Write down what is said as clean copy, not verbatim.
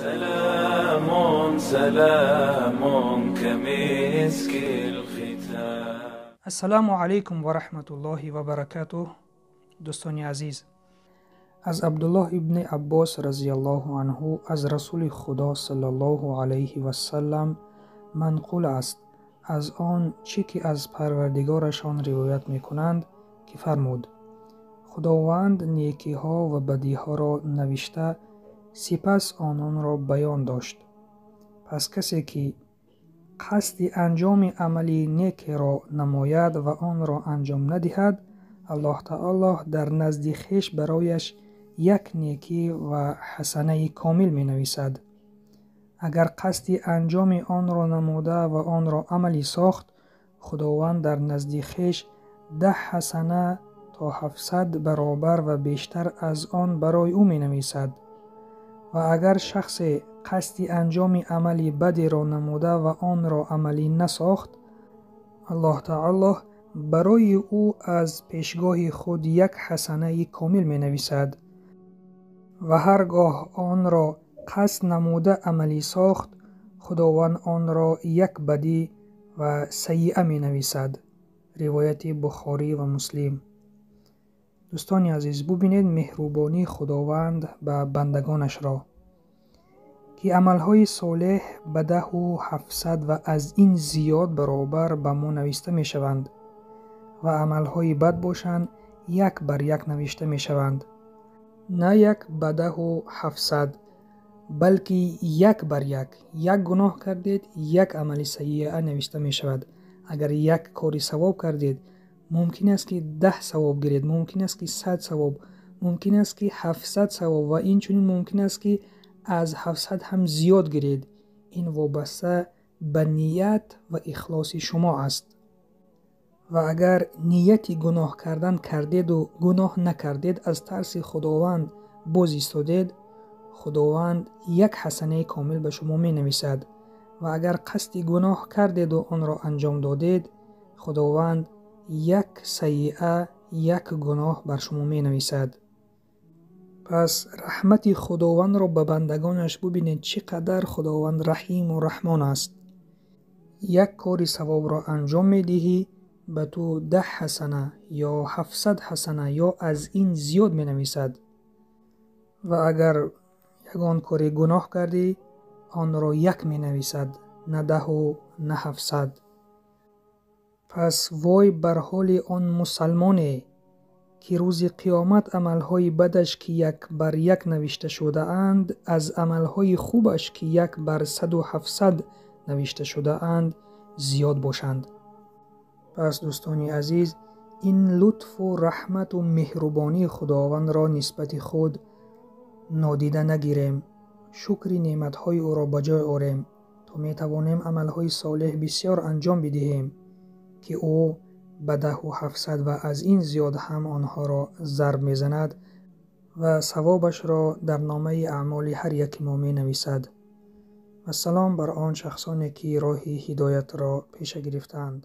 سلام سلام كمسك الختام. Ассалому алайкум ва раҳматуллоҳи ва баракатуҳ. Дӯстони азиз, аз Абдуллоҳ ибни Аббос разияллоҳу анҳу аз Расули Худо саллаллоҳу алайҳи вассалам манқул аст, аз он чӣ ки аз Парвардигорашон ривоят мекунанд, ки фармуд: Худованд некиҳо ва бадиҳоро навишта, сипас ононро баён дошт. Пас касе ки қасди анҷоми амали некеро намояд ва онро анҷом надиҳад, Аллоҳ таоло дар назди хеш барояш як некӣ ва ҳасанаи комил менависад. Агар қасди анҷоми онро намуда ва онро амалӣ сохт, Худованд дар назди хеш 10 ҳасана то 700 баробар ва бештар аз он барои ӯ менависад. Ва агар шахсе қасди анҷоми амали бадеро намуда ва онро амалӣ насохт, Аллоҳ таоло барои ӯ аз пешгоҳи худ як ҳасанаи комил менависад. Ва ҳар гоҳ онро қасд намуда амалӣ сохт, Худованд онро як бадӣ ва сайиа менависад. Ривояти Бухорӣ ва Муслим. Дӯстони азиз, бубинед меҳрубонии Худованд ба бандагонашро, ки амалҳои солеҳ ба 10 700 ва аз ин зиёд баробар ба мо навишта мешаванд ва амалҳои бад бошанд як бар як навишта мешаванд. На як ба 10 700, балки як бар як. Як гуноҳ кардед, як амали сайиа навишта мешавад. Агар як кори савоб кардед, мумкин аст ки 10 савоб гиред, мумкин аст ки 100 савоб, мумкин аст ки 700 савоб ва инчунин мумкин аст ки аз 700 ҳам зиёд гиред. Ин вобаста ба ният ва ихлоси шумо аст. Ва агар нияти гуноҳ кардан кардеду гуноҳ накардед, аз тарси Худованд боз истодед, Худованд як ҳасанаи комил ба шумо менависад. Ва агар қасди гуноҳ кардеду онро анҷом додед, Худованд як сайиа, як гуноҳ бар шумо менависад. Пас раҳмати Худовандро ба бандагонаш бубинед, чӣ қадар Худованд раҳиму раҳмон аст. Як кори савобро анҷом медиҳӣ, ба ту 10 ҳасана ё 700 ҳасана ё аз ин зиёд менависад. Ва агар ягон кори гуноҳ кардӣ, онро як менависад, на 10 на 700. Пас вой бар ҳоли он мусалмоне, ки рӯзи қиёмат амалҳои бадаш, ки як бар як навишта шудаанд, аз амалҳои хубаш, ки як бар саду ҳафтсад навишта шудаанд, зиёд бошанд. Пас дӯстони азиз, ин лутфу раҳмату меҳрубонии Худовандро нисбати худ нодида нагирем, шукри неъматҳои ӯро ба ҷой орем, то метавонем амалҳои солеҳ бисёр анҷом бидиҳем, ки ӯ ба 10 700 ва аз ин зиёд ҳам онҳоро зарб мезанад ва савобашро дар номаи аъмоли ҳар яки мо менависад. Вассалом бар он шахсоне, ки роҳи ҳидоятро пеша гирифтаанд.